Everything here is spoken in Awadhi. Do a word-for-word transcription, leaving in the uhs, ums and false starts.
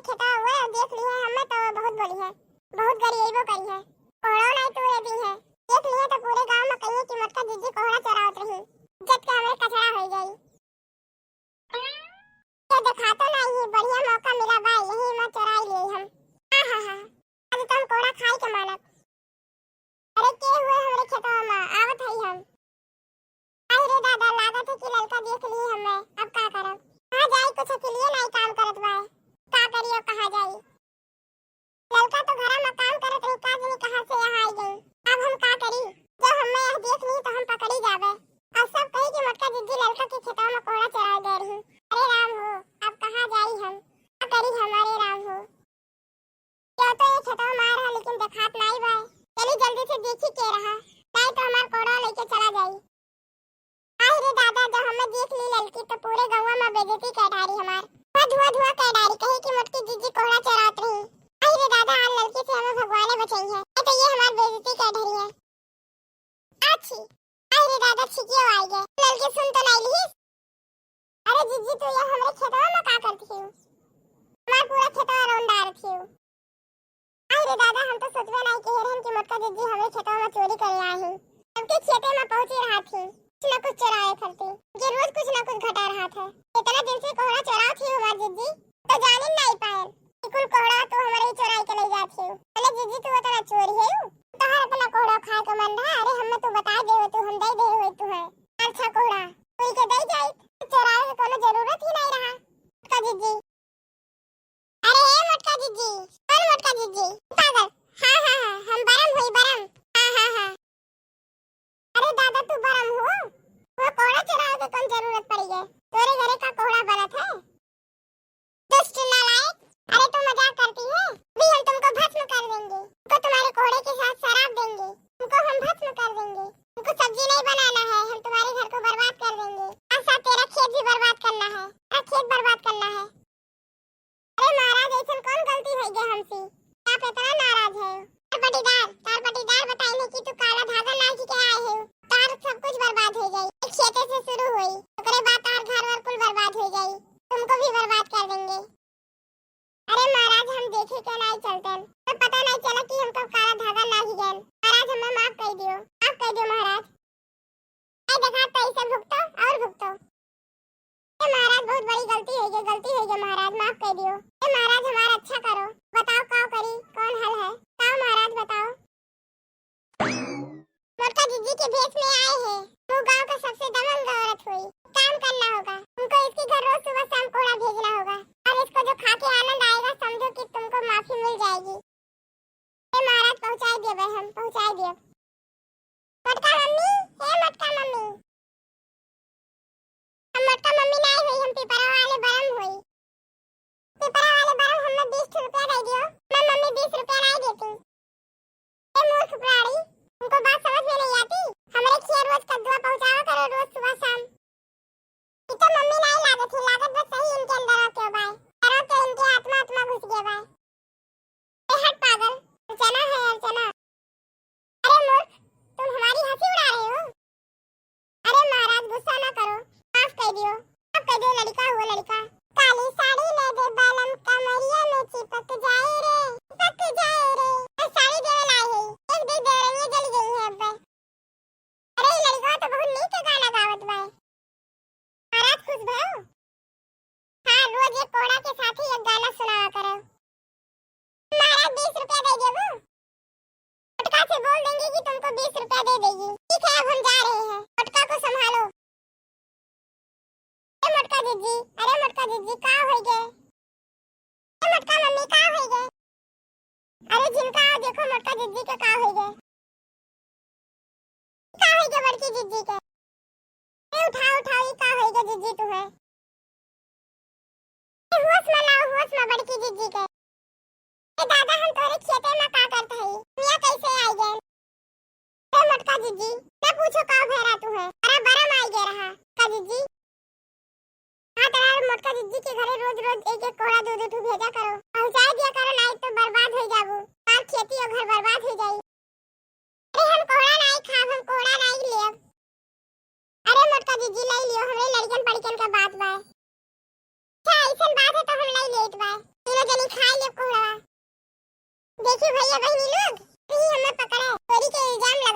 खेतवा हुए और देख ली है हमें तो बहुत बोली है, बहुत गरियबो करी है। कोहड़ा नहीं तोड़े दी है, देख ली है तो पूरे गांव में कहिए कि मोटका जिज्जी कोहड़ा चोरावत रही, इज्जत के हमरे कचरा हो जाई। ये देखा तो नहीं है, बढ़िया मौका मिला बा, यही में चोराई लिए हम। हाँ हाँ हाँ, आज तो हम कोहड़ा खाई के मानब। अरे के हुए हमरे खेतवा में, आवत हई हम। आई रे दादा, लागत है कि ललका देख ली हमें, अब का करब? कहाँ जाई, कुछ अकेलिए नहीं काम करत बा, का करी अब, कहाँ जाई? ललका तो घरा में काम करत रही, का जानी कहाँ से यहाँ आई गई। अब हम का करी, जब हमें यह देख ली तो हम पकड़ी जाबे। अब सब कही कि मोटका जिज्जी ललका के खेतवा में कोहड़ा चोराए गए रही। अरे राम हो, अब कहाँ जाई हम, का करी हम, अरे राम हो। क्यों तो ये खेतवा मार है, लेकिन देखात नाई बा। चली जल्दी से देखी के रहा, नाई तो हमार कोहड़ा लेके चला जाई। आई रे दादा, जब हमें देख ली ललकी तो पूरे गौवा में बेइज्जती कर डारी हमार। धुआ धुआ धुआ कर डारी, कही कि मोटकी जिज्जी कोहड़ा चोरात रही। आई रे दादा, आज ललकी से हमें भगवाने बचाई है, नहीं तो ये हमार बेइज्जती कर डारी है। आछी, आई रे दादा, छिकियो आई गए। ललकी सुन तो नहीं लिहिस। अरे जिज्जी, तू ये हमरे खेतवा में का करती हो? हमार पूरा खेतवा रौंद डारत हो। आई रे दादा, हम तो सोचबे नहीं किहे रहन कि मोटका जिज्जी हमरे खेतवा में चोरी करे आए हैं। सबके खेते में पहुंची रहा थी, कुछ न कुछ चोराए खरती। ये रोज कुछ न कुछ घटा रहा था। इतना दिन से कोहड़ा चोराओ थी हमार जिज्जी, तो जानिन नहीं पाए। ई कुल कोहड़ा तू हमरे ही चोराई के ले जात हो। अरे जिज्जी, तू इतना चोरी है, तोहर इतना कोहड़ा खाए के मन रहा। अरे हमें तू बता दे हो, तू हम दे दे हो तू है। अच्छा कोहड़ा, कोई के दे जाई, चोराए के कोनो जरूरत ही नहीं रहा। मोटका जिज्जी, अरे ए मोटका जिज्जी, कौन मोटका जिज्जी? पागल। हाँ हाँ हाँ, हम बरम हुई बरम। हाँ हाँ हाँ। अरे दादा, तू बरम हो, वो कोहड़ा चोरावे के कौन जरूरत पड़ी है? तोरे घरे का कोहड़ा बनत है? दुष्ट नालायक, अरे तुम मजाक करती है? अभी हम तुमको भस्म कर देंगे, तुमको तुम्हारे कोहड़े के साथ शराब देंगे, तुमको हम भस्म कर देंगे, तुमको सब्जी नहीं बनाना है, हम तुम्हारे घर को बर्बाद कर देंगे, और साथ तेरा खेत भी बर्बाद करना है, और खेत बर्बाद करना है। अरे महाराज, ऐसन कौन गलती हो गया हमसे, आप इतना नाराज है? तार पटीदार, तार पटीदार बताई नहीं कि तू काला धागा लांच के आए हो, तार सब कुछ बर्बाद हो जाई। खेते से शुरू हुई, ओकरे बाद तार घर वर कुल बर्बाद हो जाई, तुमको भी बर्बाद कर देंगे। अरे महाराज, हम देखे के नहीं चलते, तो पता नहीं चला कि हमको काला धागा लाग गया। महाराज, हमें माफ कर दियो, माफ कर दियो महाराज। ए देखा, तो इसे भुगतो और भुगतो। ए महाराज, बहुत बड़ी गलती हो गई, गलती हो गई महाराज, माफ कर दियो। ए महाराज, हमारा अच्छा करो, बताओ का करी, कौन हल है, का महाराज बताओ। मोटका जिज्जी के भेष में आए हैं, वो गांव का सबसे दबंग औरत हुई। काम करना होगा, उनको इसके घर रोज सुबह शाम कोहड़ा भेजना होगा, और इसको जो खा के आनंद आएगा, समझो कि तुमको माफी मिल जाएगी। हे महाराज, पहुँचाई देबे हम, पहुँचाई देब। मोटका मम्मी, हे मोटका मम्मी, हम मोटका मम्मी नाई हुई, हम पिपरा वाले बरम हुई। पिपरा वाले बरम, हमें बीस ठो रुपया दे दियो। मैं मम्मी बीस रुपया नाई देती। ए मूर्ख प्राणी, तुमको बात समझ में नहीं आती? हमरे खिया रोज कद्दुआ पहुँचावा करो रोज सुबह शाम। ई तो मम्मी नाई लागत ही, लागत बस सही इनके अंदर के बाय। करो तो इनके आत्मा, आत्मा घुस गया बाय। ए हट पागल, अर्चना है अर्चना। अरे मूर्ख, तुम हमारी हंसी उड़ा रहे हो। अरे महाराज, गुस्सा ना करो, माफ कर दियो, माफ कर दियो, लड़का हुआ लड़का। काली साड़ी ले दे बलम, कमरिया में चिपक जाए रे, चिपक जाए रे। ए साड़ी देवे लाई है, एक दिन देवरनिया जल गई है अब। अरे ई लड़का तो बहुत नीक गाना गावत बा। महाराज खुश भयो? हाँ, रोज एक कोहड़ा के साथ ही एक गाना सुनावा करो। महाराज, बीस रुपया दे देबो? मोटका से बोल देंगे कि तुमको बीस रुपया दे देगी। ठीक है, अब हम जा रहे हैं, मोटका को संभालो। ए मोटका जिज्जी, अरे मोटका जिज्जी, का होई गे? ए मोटका मम्मी, का होई गे? अरे जिनका आओ देखो, मोटका जिज्जी के का होई गे? का होई गे बड़की जिज्जी के? ए उठाओ, उठाओ, ई का होई गे जिज्जी तू है? ए होश में लाओ, होश में बड़की जिज्जी के। ए दादा, हम तोरे खेते में का करत हई? हियां कैसे आई गए? ए मोटका जिज्जी, ना पूछो का भेरा तू है। अरे बरम आई गए रहा का जिज्जी? हाँ, तोरा मोटका जिज्जी के घरे रोज रोज एक एक कोहड़ा दो दो ठो भेजा करो, पहुँचाए दिया करो, नहीं तो बर्बाद हो जाबू। तार खेती और घर बर्बाद हो जाई। अरे हम कोहड़ा नहीं खाब, हम कोहड़ा नहीं लेब। अरे मोटका जिज्जी, ले लियो, हमरे लड़कन पड़कन का बात बा। अच्छा, ऐसन बात है तो हम ले लेत बा। तीनों जनी खाई लेब कोहड़वा। देखी भैया बहिनी लोग, कहीं हमें पकड़े, चोरी के इल्जाम